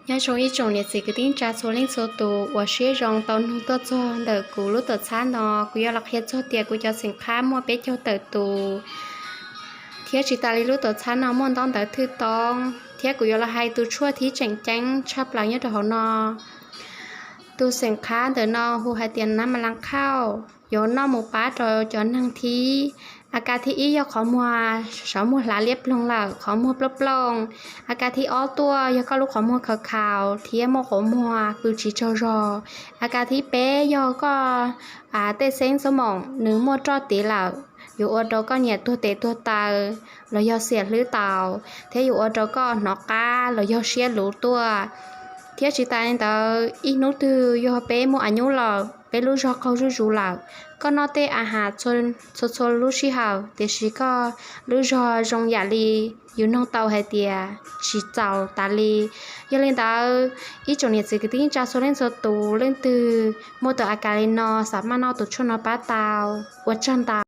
Nyob zoo ib tsoom niam txiv kwv tij neej tsa txhua leej txhua tus uas siab zoo tau nug tuaj txog ntawm kuv lub tuam txhab no, kuv yuav los qhia txog tias kuv cov xeem qhab muaj peb caug tawm tus, thiab tsis tas li lub tuam txhab no muaj ntaub ntawv thwj toob, thiab kuv yuav los hais tus tshuaj thib tseem ceeb tshaj plaws nyob rau hauv no. Tus xeem qhab ntawm no hu hais tias nab ma las khauj, yuav noj mus pab rau cov neeg thib. A kas thib ib yog qhov muag, saum muag hlav liab ploog lawm, qhov muag plooj plooj. A kas thib ob tuaj yog koj lub qhov muag khaws khaus thiab muaj quav muag pw tsis tsaug zog. A kas thib peb yog koj tej xeeb xab moom nws muaj roj tiv lawm, yuav ua rau koj niam tuag tes tuag taw los yog xiam hlwb taus, thiab yuav ua rau koj hnov qab los yog siab luv tuaj. Thiab tsis tas li ntawd, ib hnub twg yog peb muaj a nyub lawm, peb lub zog qaug zuj zus lawm, koj noj tej a has txhua txhua lub sij hawm, tiam sis koj lub zog zoo yam li yus noog tau hais tias tsis txaus tas li. Yog li ntawd, ib tsoom niam txiv kwv tij neej tsa txhua leej txhua tus, leej twg muaj tus a kas li no, xam maj noj tus tshuaj no pab tau. Ua tsaug ntau.